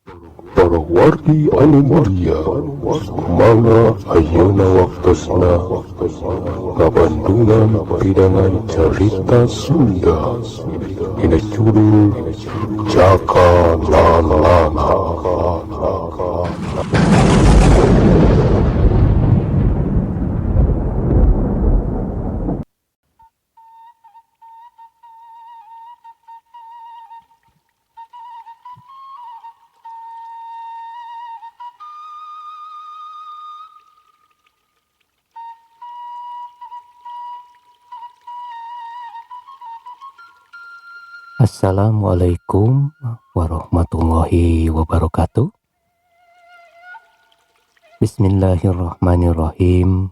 Para wargi anu mulia, mangga ayeuna waktosna ngabandungan pidangan carita Sunda dina judul Jaka Lalana. Assalamualaikum warahmatullahi wabarakatuh. Bismillahirrahmanirrahim.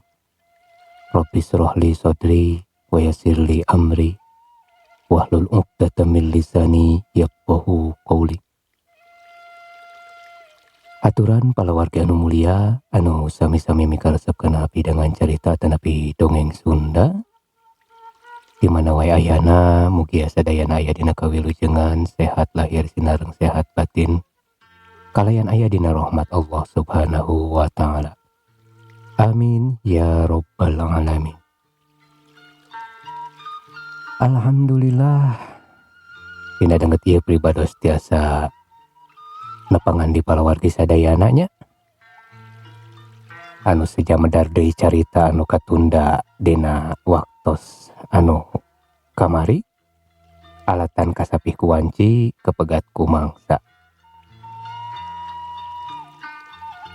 Rabbi shrah li sadri wa yassir li amri wahlul 'uqdatam min lisani yafqahu qawli. Aturan palawargi anu mulia anu sami-sami mikaresep kana pidangan carita atanapi dongeng Sunda di mana wae ayana, mugia sadayana aya dina kawilujengan sehat lahir sinareng sehat batin kalayan aya dina rahmat Allah Subhanahu wa taala. Amin ya rabbal alamin. Alhamdulillah dina danget ieu pribados tiasa nepangan di palawargi sadayana nya anu seja medar deui carita anu katunda dina waktos anu kamari alatan kasapih ku wanci kepegat ku mangsa.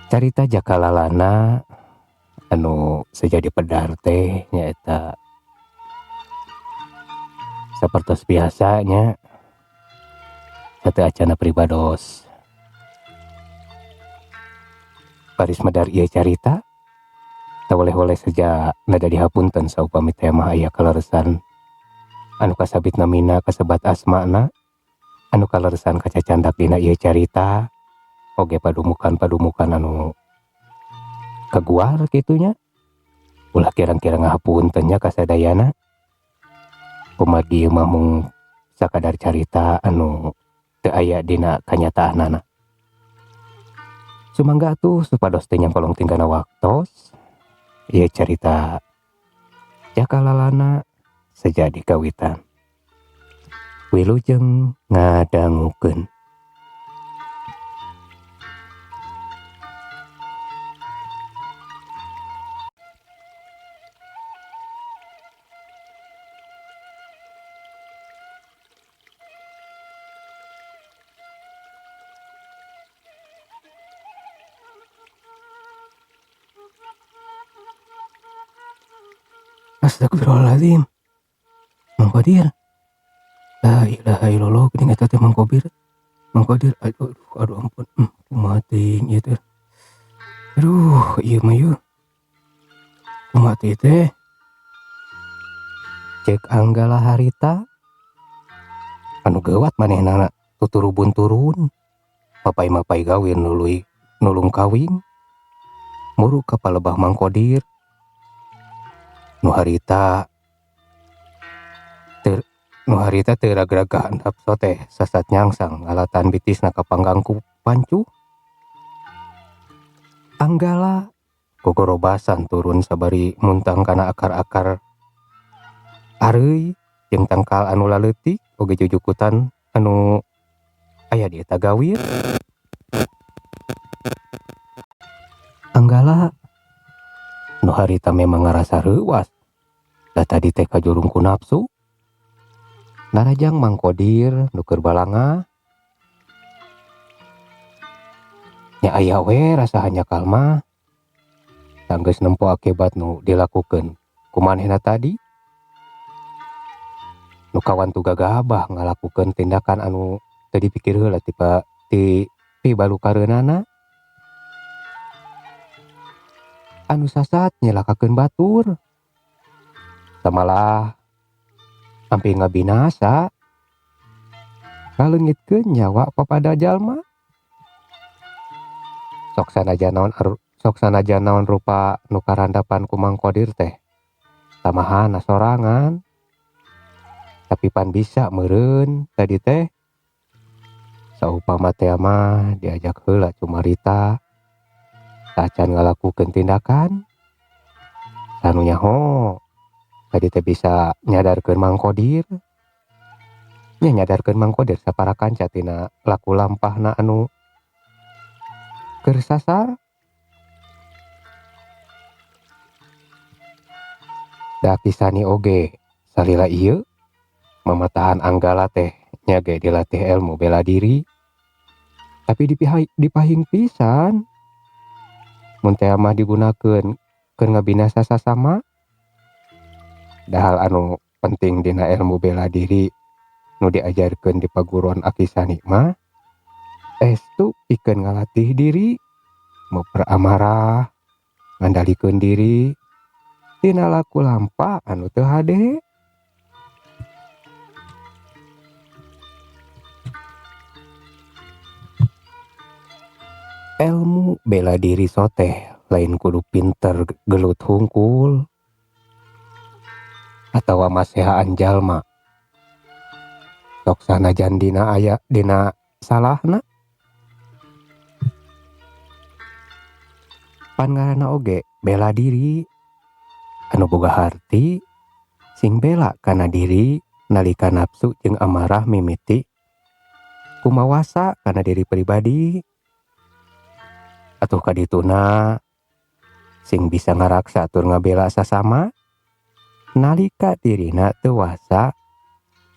Carita Jaka Lalana anu seja dipedar teh nyaeta sapertos biasanya satu acana pribados baris medar ieu carita tawoleh-woleh seja nada dihapunten saupami teh mah aya kaleresan anu kasabit namina kasebat asmana anu kaleresan kacacandak dina ieu carita oge padumukan-padumukan anu kaguar kitunya ulah kirang-kirang ngahapunten nya kasadayana kumargi ieu mah mung sakadar carita anu teu aya dina kanyataanana. Sumangga atuh supados teu nyangkolong tinggana waktos ieu carita Jaka Lalana seja dikawitan. Wilujeng ngadangukeun. Astagfirullahaladzim. Mang Kodir. La ilaha illallah geuning eta teh Mang Kodir. Mang Kodir, aduh aduh, aduh ampun. Kumaha teuing ieu teh. Aduh, ieu mah yeuh. Kumaha teh teh? Cek Anggala harita anu geuwat manehna tuturubun turun. Papai-mapai gawe nuluy nulung kawing. Muruk ka palebah Mang Kodir. Nu harita teu nu harita teu ragrag kahandap soteh sasat nyangsang ngalatan bitisna kapanggang ku pancuh. Anggala gogorobasan turun sabari muntang kana akar-akar areuy jeung tangkal anu laleutik oge jujukutan anu aya di eta gawir. Anggala nu harita memang ngarasa reuwas da tadi teh kajurung ku nafsu. Narajang Mang Kodir nu keur balanga nya aya we rasa hanjakal mah sanggeus nempo akibat nu dilakukeun ku manehna tadi. Nu kawantu gagabah ngalakukeun tindakan anu teu dipikir heula ti pibalukareunana. Anu sasat nyelakakeun batur samalah sampai ngabinasa ngaleungitkeun nyawa papada jalma. Sok sanajan naon rupa nu karandapan ku Mang Kodir teh tamahana sorangan tapi pan bisa meureun tadi teh Saupama teh mah diajak heula cumarita saacan ngalakukeun tindakan anu nyaho tadi teh bisa nyadarkeun Mang Kodir nya nyadarkeun Mang Kodir sapara kanca tina laku lampahna anu keur sasar. Da Aki Sani oge salila ieu mamatahan Anggala teh nya ge dilatih ilmu bela diri tapi dipahing pisan mun teh mah digunakeun keur ngabinasa sasama. Dahal anu penting dina ilmu bela diri nu diajarkeun di paguruan Aki Sani mah estu pikeun ngalatih diri moper amarah ngandalikeun diri tina laku lampah anu teu hade. Ilmu bela diri soteh lain kudu pinter gelut hungkul atawa masehaan jalma sok sanajan dina aya dina salahna. Pan ngaranna oge bela diri anu boga harti sing bela kana diri nalika nafsu jeung amarah mimiti kumawasa kana diri pribadi. Atuh kadituna sing bisa ngaraksa tur ngabela sasama nalika dirina teu wasa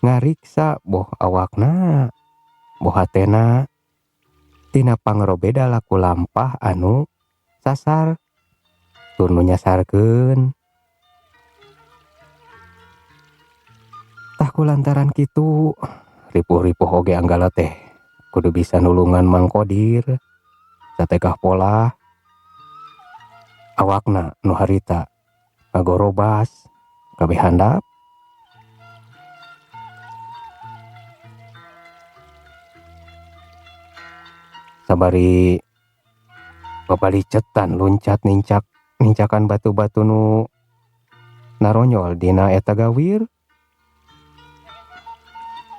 ngariksa boh awakna boh hatena tina pangrobeda laku lampah anu sasar tur nu nyasarkeun. Tah kulantaran kitu ripuh-ripuh oge Anggala teh kudu bisa nulungan Mang Kodir satekah pola awakna nu harita ngagorobas kabeh handap. Sabari babalicetan luncat nincakan batu-batu nu naronyol dina eta gawir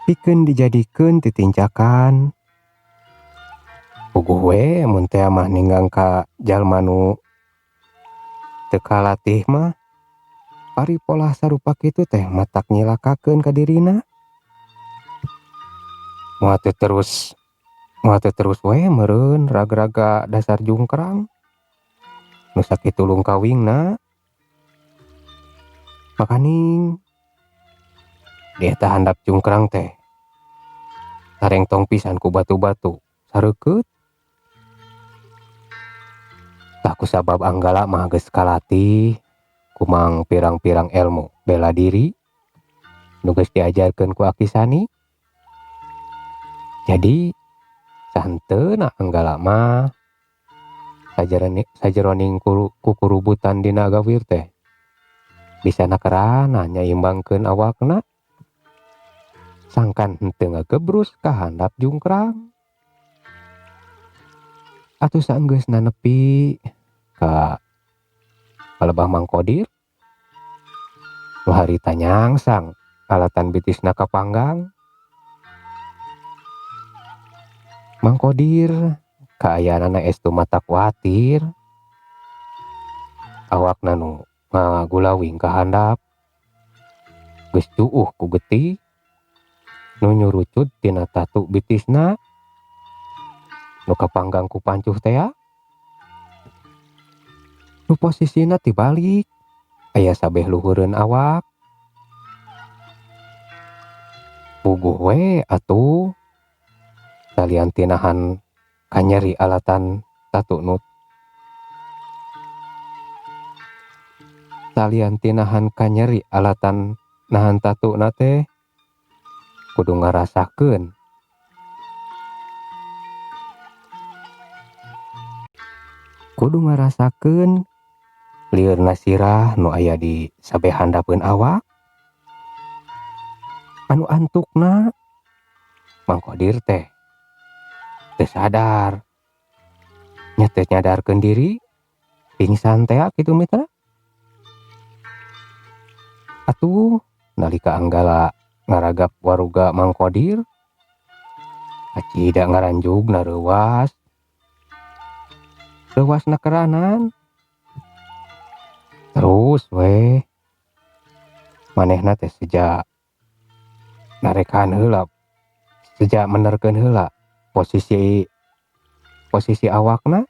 pikeun dijadikeun titincakan. Puguh we mun teh mah ninggang ka jalma nu teu kalatih mah pari polah sarupa kitu teh matak nyilakakeun ka dirina. Moal teu terus we meureun raga-raga dasar jungkrang nu sakitu lungkawingna. Makaning di eta handap jungkrang teh tarengtong pisan ku batu-batu sareukeut. Tah kusabab Anggala mah geus kalatih kumang pirang-pirang ilmu bela diri nu geus diajarkeun ku Aki Sani. Jadi sahenteuna Anggala mah sajeroning kukurubutan dina gawir teh bisa nakerana nyaimbangkeun awakna sangkan henteu ngagebrus ka handap jungkrang. Atuh saenggeusna nepi ka palebah Mang Kodir nu harita nyangsang alatan bitisna kapanggang. Mang Kodir kaayaanana estu mata kuatir awakna nu ngagulawing ka handap geus cuuh ku getih nu nyurucut tina tatu bitisna nu kapanggang ku pancuh tea. Nu posisina tibalik aya sabeh luhureun awak. Puguh we atuh salian tinahan kanyeri alatan tatu nut salian tinahan kanyeri alatan nahan tatu na teh kudu ngarasakeun lieurna sirah nu aya di sabeh handapeun awak anu antukna Mang Kodir teh teu sadar nya teu nyadarkeun diri pingsan tea kitu mitra. Atuh nalika Anggala ngaragap waruga Mang Kodir Kacida ngaranjugna reuwas. Reuwasna keranan. Terus weh manehna teh seja narekan heula, seja menerkeun heula posisi posisi awakna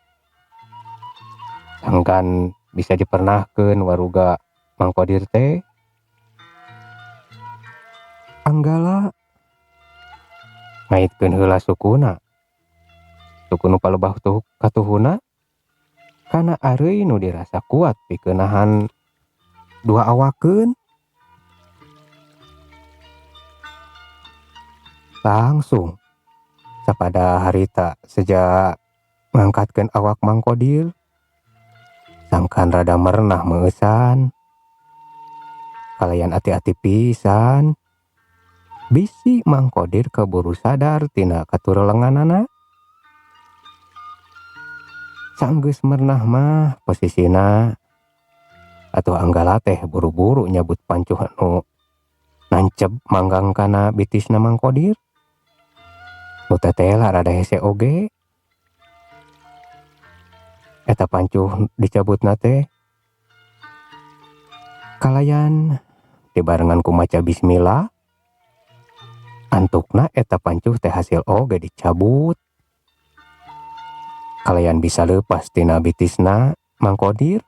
sangkan bisa dipernahkeun waruga Mang Kodir teh. Anggala ngaitkeun heula sukuna, suku nu palebah tuh katuhuna kana areuy nu dirasa kuat pikeun nahan dua awakeun. Langsung sapada harita seja ngangkatkeun awak Mang Kodir sangkan rada merenah meueusan kalayan ati-ati pisan. Bisi Mang Kodir keburu sadar tina katurelenganana. Sanggeus merenah mah posisina atuh Anggala teh buru-buru nyabut pancuh anu nancep manggang kana bitisna Mang Kodir. Nu tetela rada hese oge. Eta pancuh dicabutna teh kalayan dibarengan ku maca bismillah. Antukna eta pancuh teh hasil oge dicabut. Kalayan bisa lepas tina bitisna Mang Kodir.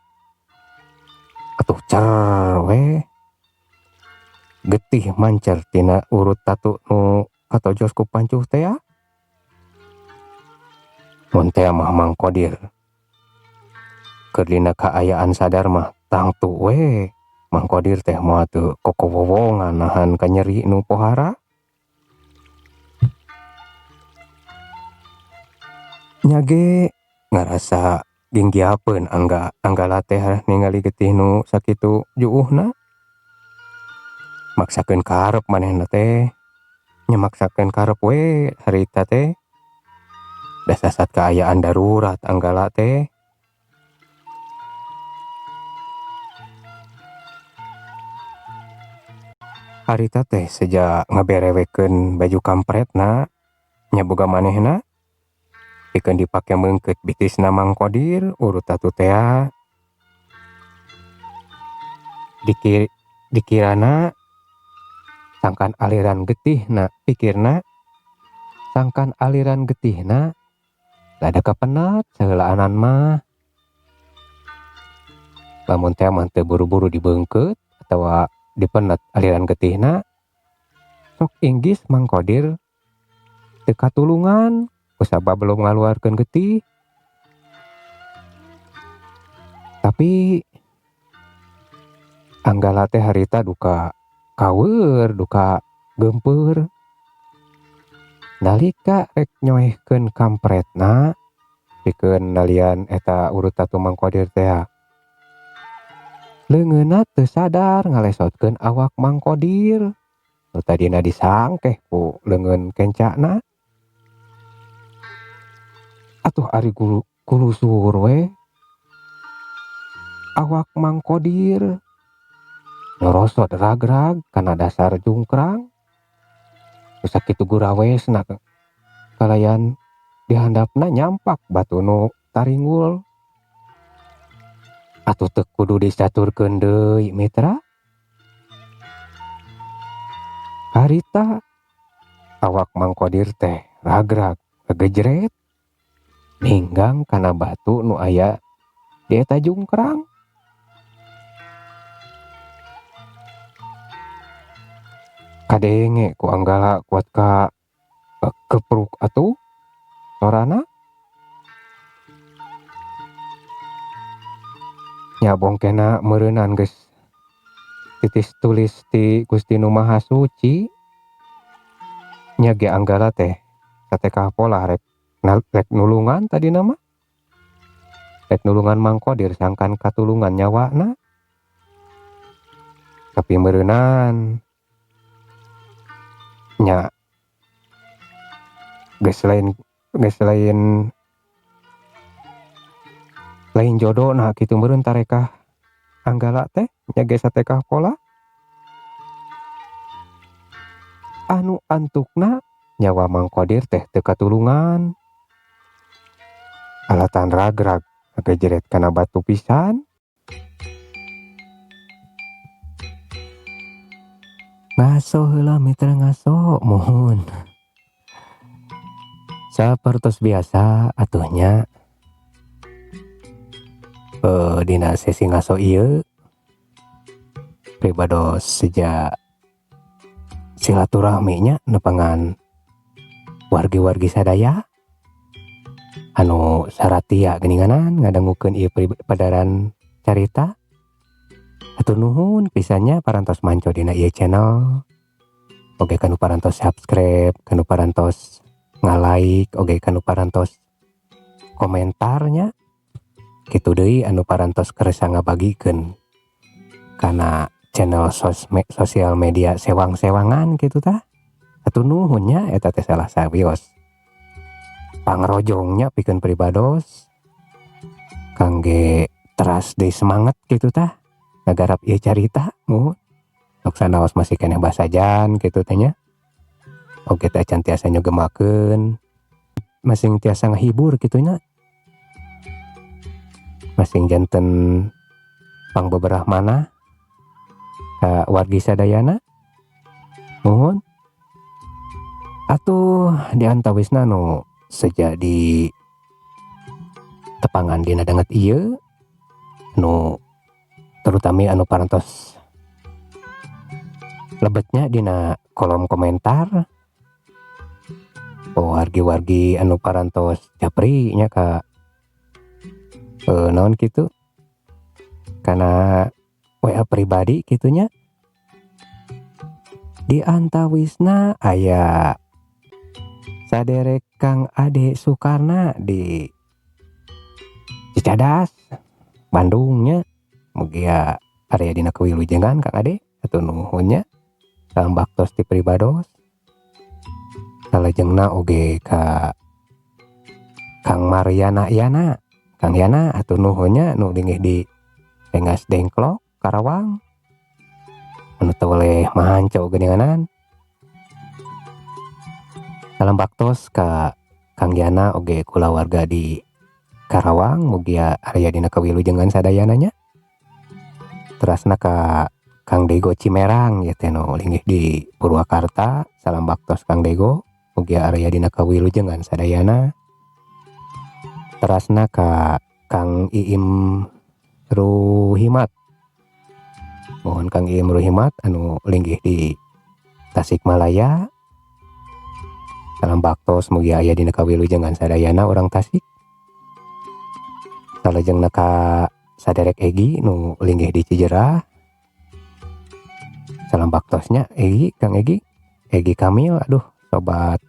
Atuh cer we. Getih mancer tina urut tatu nu katojos ku pancuh teh ya. Mun teh mah Mang Kodir keur dina kaayaan sadar mah tangtu we Mang Kodir teh moal teu kokowowongan nahan kanyeri nu pohara. Nya ge ngarasa ginggiapeun Anggala teh ningali getih nu sakitu juuhna. Maksakeun karep manehna teh. Nya maksakeun karep we harita teh. Da sasat kaayaan darurat Anggala teh. Harita teh seja ngaberewekeun baju kampretna nya boga manehna. Pikeun dipake meungkeut bitisna Mang Kodir urut tatu tea. Dikirana sangkan aliran getihna pikirna sangkan aliran getihna rada kapenat saheulaanan mah. Lamun teh mah teu buru-buru dibeungkeut atawa dipenet aliran getihna sok inggis Mang Kodir teu katulungan kusabab belum ngaluarkeun getih. Tapi Anggala teh harita duka kaweur, duka geumpeur. Nalika rek nyoehkeun kampretna pikeun nalian eta urut tatu Mang Kodir teh leungeunna teu sadar ngalesotkeun awak Mang Kodir. Nu tadina disangkeh ku leungeun kencana. Atuh ari kulusur we awak Mang Kodir nyorosot rag-rag kana dasar jungkrang. Sakitu gurawesna kalayan dihandapna nyampak batu nu taringgul. Atuh teu kudu dicaturkeun deui mitra. Harita awak Mang Kodir teh ragrag ngegejret ninggang kana batu nu aya di eta jungkrang. Kadenge ku Anggala kuat ka kepruk atuh sorana. Nya bongkena meureunan geus titis tulis ti Gusti Nu Maha Suci. Nya ge Anggala teh satekah polah rek nulungan tadina mah. Rek nulungan Mang Kodir sangkan katulungan nyawana. Tapi meureunan nya geus lain lain jodoh nah kitu meureun tarekah Anggala teh nya ge satekah pola. Anu antukna Nyawa Mang Kodir teh teu katulungan. Alatan ragrag ngagejeret kana batu pisan. Ngaso heula mitra ngaso muhun. Sapertos biasa atuh nya dina sesi ngaso ieu pribados seja silaturahmi nya nepangan wargi-wargi sadaya anu saratia geuninganan ngadangukeun ieu padaran carita. Hatur nuhun pisan nya parantos manco dina ieu channel. Oge kanu parantos subscribe, kanu parantos nga-like, oge kanu parantos komentarnya. Kitu deui anu parantos kersa ngabagikeun kana channel sosial media sewang-sewangan kitu tah. Hatur nuhun nya eta teh salah sawios pangrojongnya pikeun pribados kangge teras deui semangat kitu tah ngagarap ieu carita muhun. Sok sanaos masih keneh basajan kitu teh nya. Oge teh acan tiasa nyegemakeun, masing tiasa ngahibur kitu nya. Masing janten pangbeberah manah ka wargi sadayana. Muhun. Atuh diantawisna nu seja di tepangan dina danget ieu nu terutami anu parantos lebetnya dina kolom komentar. Wargi-wargi anu parantos japri nya ka naon kitu kana WA pribadi kitu nya. Di antawisna aya saderek Kang Ade Sukarna di Cicadas Bandung nya. Mugia area dina kawilujengan Kang Ade, hatur nuhun nya. Salam baktos ti pribados. Salajengna oge ka Kang Mariana Yana, Kang Yana hatur nuhun nya nu linggih di Rengas Dengklok Karawang. Anu teu weleh manco geuninganan. Salam baktos ka Kang Yana oge kulawarga di Karawang, mugia aya dina kawilujengan sadayana nya. Terasna ka Kang Dego Cimerang ya teh nu linggih di Purwakarta, salam baktos Kang Dego, mugia aya dina kawilujengan sadayana. Terasna ka Kang Iim Ruhimat. Mohon Kang Iim Ruhimat anu linggih di Tasikmalaya. Salam baktos mugia aya dina kawilujengan sadayana urang Tasik. Salajengna ka saderek Egi nu linggih di Cijerah. Salam baktosnya Egi, Kang Egi, Egi Kamil, aduh sobat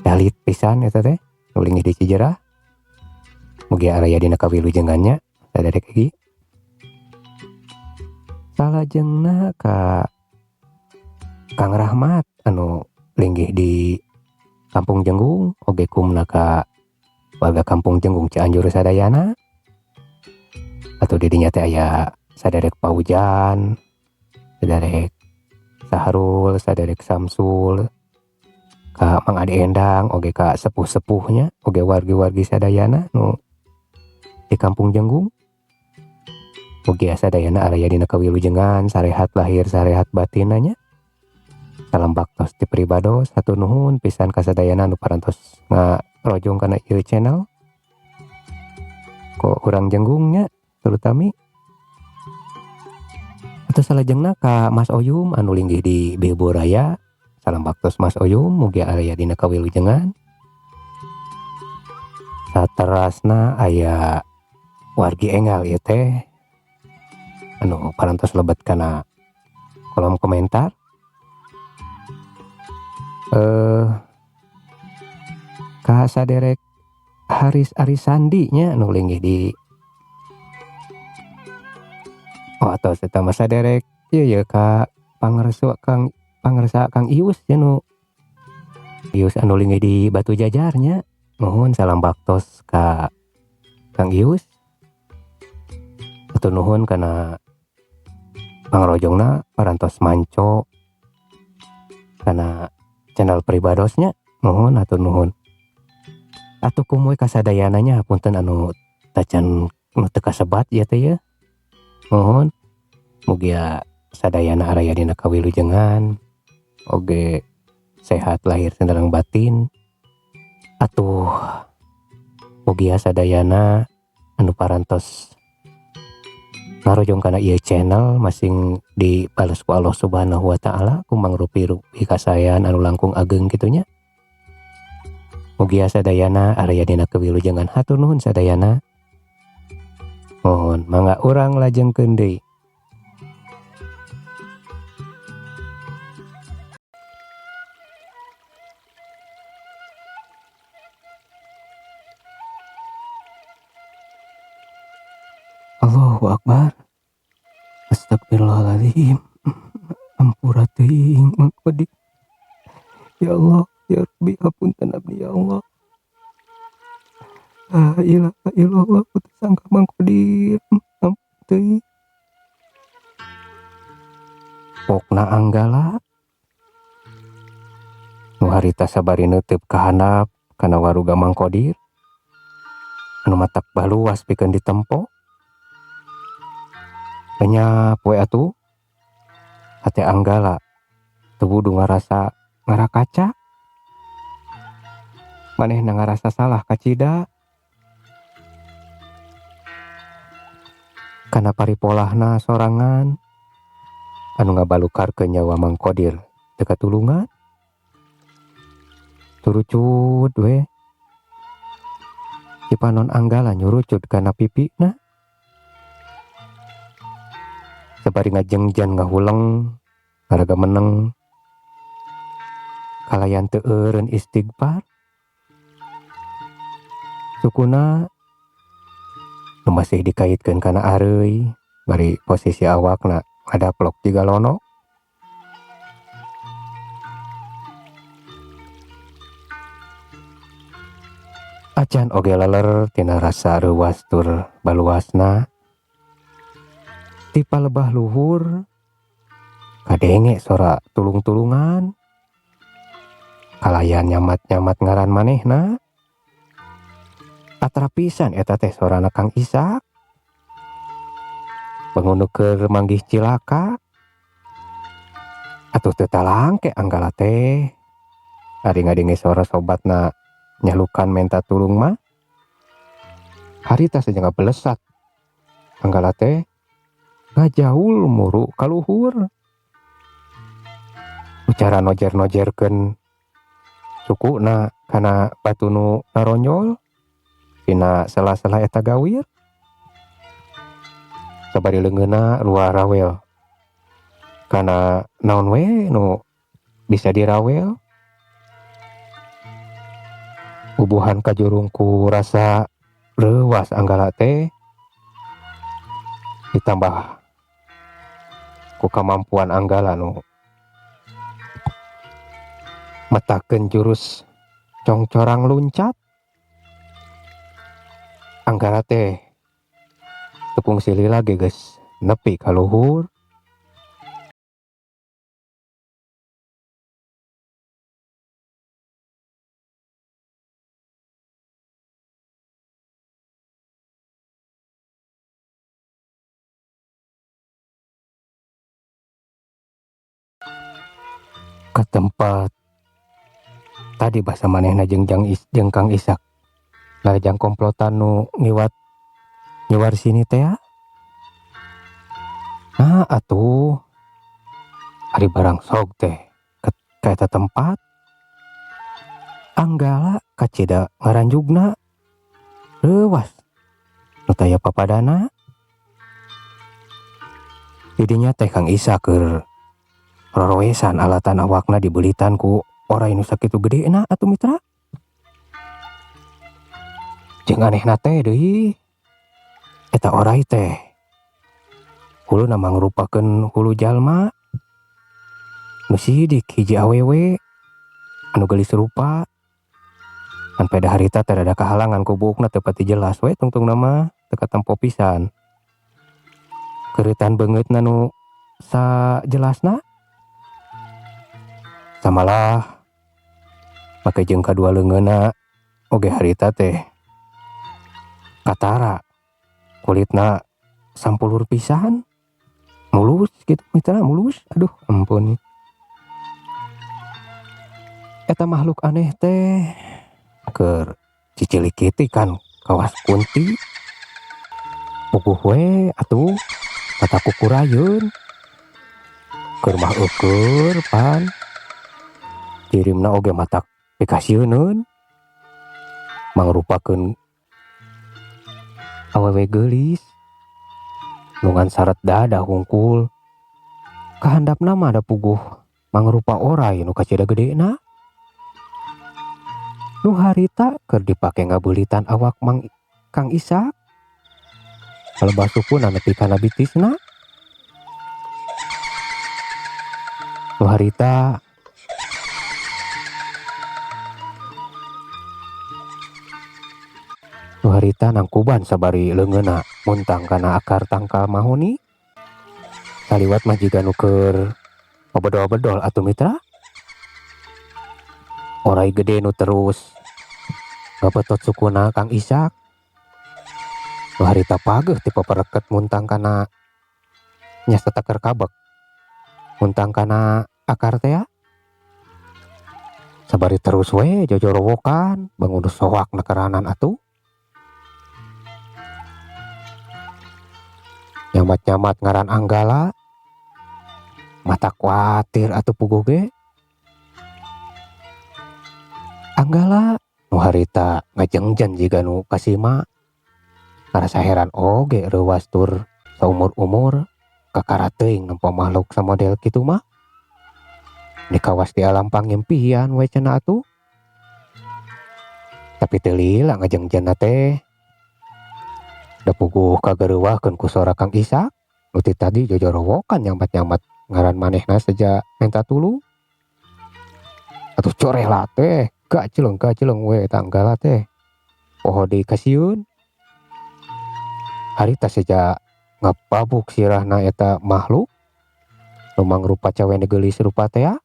dalit pisan eta teh nu linggih di Cijerah. Mugia aya dina kawilujengannya saderek Egi. Salajengna ka Kang Rahmat anu linggih di Kampung Jenggung, oge kumna ka warga Kampung Jenggung Cianjur sadayana. Atau didinya teh aya saderek Paujan, saderek Sahrul, saderek Samsul, ka Mang Ade Endang, oge ka sepuh-sepuhnya, oge wargi-wargi sadayana nu di Kampung Jenggung. Mugia sadayana araya dina kawilujengan, sarehat lahir sarehat batinna nya. Salam baktos ti pribados, hatur nuhun pisan ka sadayana anu parantos ngarojong kana ieu channel. Ko urang Jenggungnya terutami. Atau salajengna ka Mas Oyum anu linggih di Bebo Raya. Salam baktos Mas Oyum, mugia aya dina kawilujengan. Saterasna aya wargi enggal ieu teh anu parantos lebet kana kolom komentar. Ka saderek Haris Arisandi nya anu linggih di oh atau eta mah saderek ieu ye ka pangersa Kang pangersa Kang Ius nya nu Ius anu linggih di Batu Jajar nya. Nuhun salam baktos ka Kang Ius. Hatur nuhun kana pangrojongna parantos manco kana Channel pribadosnya. Nuhun hatur nuhun. Atuh kumoy kasadayana nya hapunten anu tacan nu teu kasebat ieu teh yeuh. Nuhun. Mugia sadayana araya dina kawilujengan oge sehat lahir sareng batin. Atuh mugia sadayana anu parantos ngarojong kana ieu channel masing dibales ku Allah Subhanahu wa taala ku mangrupi-rupi kasaean anu langkung ageng kitu nya. Mugia sadayana araya dina kawilujengan hatur nuhun sadayana. Mohon mangga urang lajengkeun deui. Allahu Akbar. Astagfirullahaladzim. Ampura teuing Mang Kodir. Ya Allah, ya Rabbi, hapunten abdi ya Allah. La ilaha illallah, teu sangka Mang Kodir. Ampun teuing. Pokna Anggala nu harita sabari neuteup ka handap kana waruga Mang Kodir. Anu matak baluas pikeun ditempo. Lenyap we atuh. Hate Anggala teu wudu ngarasa ngarakaca. Manehna ngarasa salah kacida. Kana paripolahna sorangan anu ngabalukarkeun nyawa Mang Kodir teu katulungan. Turucut we. Cipanon Anggala nyurucut kana pipina. Sabari ngajengjan ngahuleng ngaraga meneng kalayan teu eureun istighfar. Sukuna nu masih dikaitkeun kana areuy bari posisi awakna ngadaplok jiga lono. Acan oge leler tina rasa reuwas tur baluasna. Ti palebah luhur kadenge sora tulung-tulungan kalayan nyamat-nyamat ngaran manehna. Atra pisan eta teh sorana Kang Isak. Bangun keur manggih cilaka. Atuh teu talangke Anggala teh. Ari ngadenge sora sobatna nyalukan menta tulung mah. Harita saja ngabelesat. Anggala teh ngajaul muru kaluhur. Ucara nojer-nojerkeun sukuna kana batu nu naronyol dina sela-sela eta gawir. Sabari leungeunna luar rawel. Kana naon we nu bisa dirawel. Bubuhan kajurung ku rasa leuwas Anggala teh ditambah ku kamampuan Anggala nu metakeun jurus congcorang luncat. Anggala teh tepung silih lagi geus nepi ka luhur. Ka tempat tadi basa manehna jeung jang is, jeung Kang Isak ngarejang komplotan nu ngiwat nyiwar sini teh ya. Nah atuh ari barang sok teh ka eta tempat Anggala kacida ngaranjugna leuwas nu taya papadana. Didinya teh Kang Isak keur roroesan alatan awakna dibelitan ku orai nu sakitu gedena atuh mitra. Jeung anehna teh deui eta orai teh huluna mangrupakeun hulu jalma nu sidik hiji awewe anu geulis rupa. Kan pada harita teh rada kahalangan ku buukna teu pati jelas we tungtungna mah teu katempo pisan. Keureutan beungeutna nu sajelasna samalah Make jeung kadua leungeunna oge harita teh katara kulitna sampulur pisan mulus gitu mitra mulus aduh ampun. Eta makhluk aneh teh keur cicilikiti kan kawas kunti puguh we atuh kata kukurayeun keur mah eueur pan kirimna oge matak pikasieuneun mangrupakeun awewe geulis nu ngan saret dada hungkul kahandapna mah da puguh mangrupa oray nu kacida gedena nu harita keur dipake ngabeulitan awak mang Kang Isak palebah sukuna nepi kana bitisna nu harita nu harita nangkuban sabari leungeunna muntang kana akar tangkal mahoni saliwat mah jiga nu keur pabedol-bedol atuh mitra oray gede nu terus ngabetot sukuna Kang Isak nu harita pageuh ti papereket muntang kana nya sateker kabek muntang kana akar tea sabari terus we jojorowokan bangun soak nekeranan atuh nyamat-nyamat ngaran Anggala mata kuatir atuh puguh ge Anggala nu harita ngajengjen jiga nu kasima ngarasa heran oge reuwas tur saumur-umur kakara teuing nempo makhluk samodel kitu mah di kawas di alam pangimpian we cenah atuh tapi teu lila ngajengjenna teh da puguh kagareuwahkeun ku sora Kang Isak nu ti tadi jojorowokan nyamat-nyamat ngaran manehna seja menta tulung atuh coreh lah teh gacleng we eta Anggala teh poho deui kasieun harita seja ngapabuk sirahna eta makhluk nu mangrupa cawene geulis rupa tea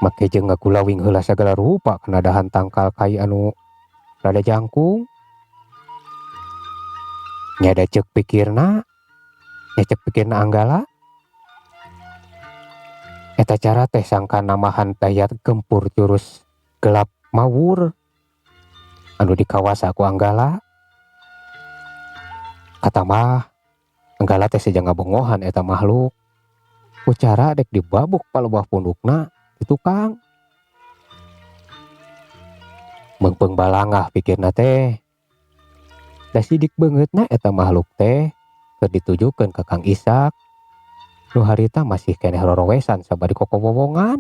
make jeung ngagulawing heula sagala rupa kana dahan tangkal kai anu rada jangkung nya da ceuk pikirna nya ceuk pikirna Anggala eta cara teh sangka namahan daya gempur jurus gelap mawur anu dikawasa ku Anggala katamah Anggala teh seja ngabongohan eta makhluk ku cara dek dibabuk palebah pundukna di tukang meungpeung balangah pikirna teh da sidik beungeutna eta makhluk teh keur ditujukeun ka Kang Isak nu harita masih keneh rorowesan sabari kokowowongan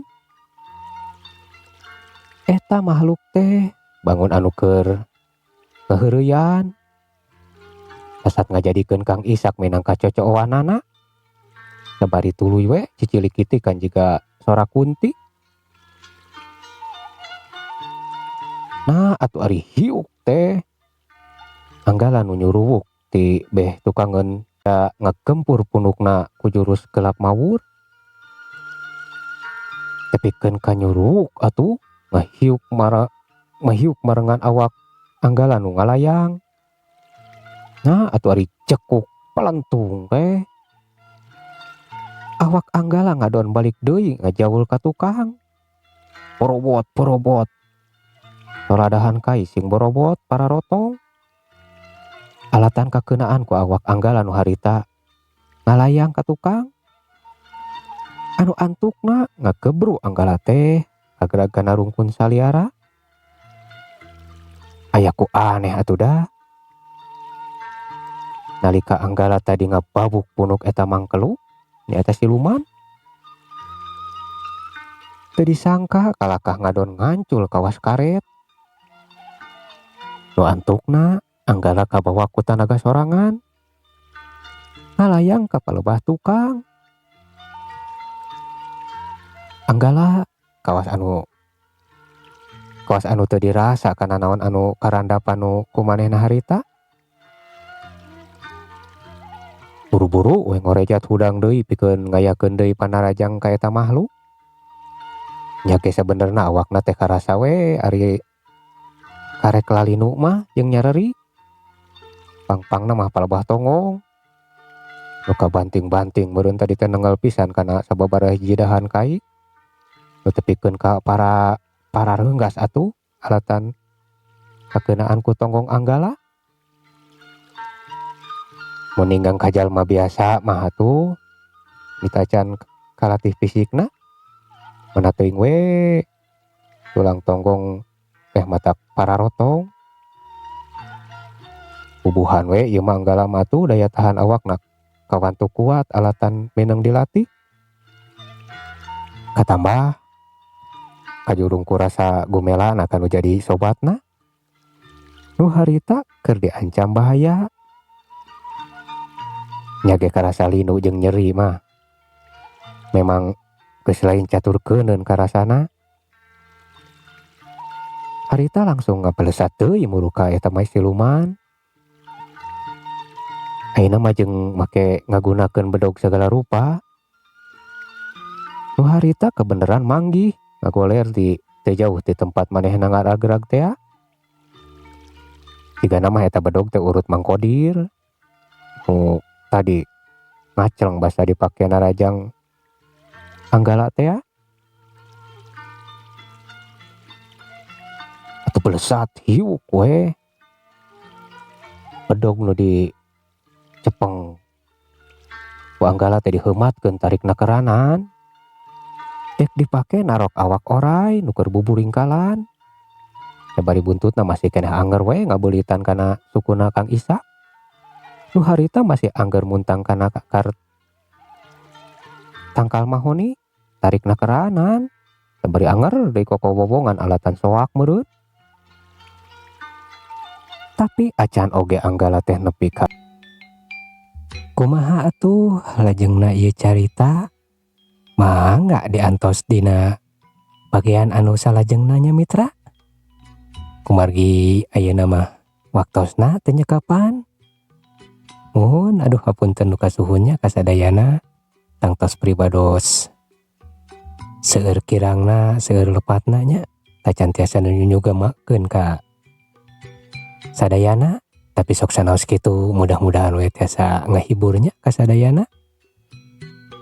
eta makhluk teh bangun anu keur ngaheureyan sasat ngajadikeun Kang Isak minangka cocooanana sabari tuluy we cicilikiti kan jiga sora kunti nah atuh ari hiuk teh Anggala nu nyuruwuk ti beh tukangeun ngagempur punukna ku jurus gelap mawur tepikeun ka nyuruwuk atuh ngahiuk marengan awak Anggala nu ngalayang nah atuh ari cekuk palentung teh awak Anggala ngadon balik deui ngajaul ka tukang borobot borobot soradahan kai sing borobot pararotong alatan kakeunaan ku awak Anggala nu harita ngalayang ka tukang anu antukna ngagebru Anggala teh kagerag kana rungkun saliara aya ku aneh atuh dah nalika Anggala tadi ngababuk punuk eta mangkelu di atas siluman teu disangka kalakah ngadon ngancul kawas karet nu antukna Anggala kabawa ku tanaga sorangan ngalayang ka palebah tukang Anggala kawas anu teu dirasa kana naon anu karandapan nu ku manehna harita buru-buru we ngorejat hudang deui pikeun ngayakeun deui panarajang ka eta makhluk. Nya ge sabenerna awakna teh karasa we ari karek lalinu mah jeung nyareri. Pangpangna mah palebah tonggong. Nu kabanting-banting meureun tadi teh nengel pisan kana sababaraha hiji dahan kai. Nu tepikeun ka para pararenggas atuh alatan kakeunaan ku tonggong Anggala. Mun ninggang ka jalma biasa mah atuh mitacan kalatih fisikna mana teuing we tulang tonggong teh matak pararotong. Bubuhan we ieu mah Anggala mah atuh daya tahan awakna kawantu kuat alatan meunang dilatih. Katambah kajurung ku rasa gumelana kanu jadi sobatna. Nu harita keur diancam bahaya. Nya ge karasa linu jeung nyeri mah. Memang geus lain catur keuneun karasana. Harita langsung ngapelesat deui muruka eta mah siluman. Ayeuna mah jeung make ngagunakeun bedog sagala rupa. Nu harita kebeneran manggih ngagoler di teu jauh ti tempat manehna ngaragrag tea. Jigana mah eta bedog teh urut Mang Kodir. Nu tadi ngacleng basa dipake narajang Anggala tea. Atuh belesat hiuk we. Bedog nu di cepeng ku Anggala teh diheumatkeun tarikna keranan. Dek dipake narok awak oray nu keur buburingkalan. Da bari buntutna masih keneh anger we ngabeulitan kana sukuna Kang Isa. Nu harita masih angger muntang kana kar tangkal mahoni tarikna keranan. Da bari anger deui kokowowongan alatan soak meureun. Tapi acan oge Anggala teh nepi ka kumaha atuh lajengna ieu carita. Mangga diantos dina bagian anu salajengna nya mitra. Kumargi ayeuna mah waktosna teu nyekapan. Muhun aduh hapunten nu kasuhun nya kasadayana tangtos pribados seueur kirangna seueur lepatna nya tacan tiasa nu nyugamakeun ka sadayana tapi sok sanaos kitu mudah-mudahan we tiasa ngahibur nya kasadayana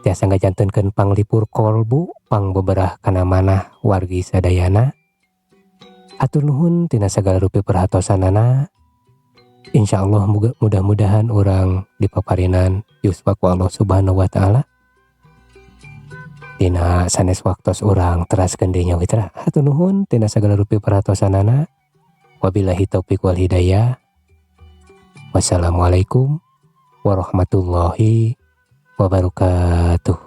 tiasa ngajantenkeun panglipur kolbu pangbeberah kana manah wargi sadayana. Hatur nuhun tina sagala rupi perhatosanana. Insyaallah mudah-mudahan urang dipaparinan yuswa ku Allah Subhanahu wa taala. Dina sanes waktos urang teraskeun deui nya mitra. Hatur nuhun tina sagala rupi perhatosanana. Wabillahi taufik wal hidayah. Wassalamualaikum warahmatullahi wabarakatuh.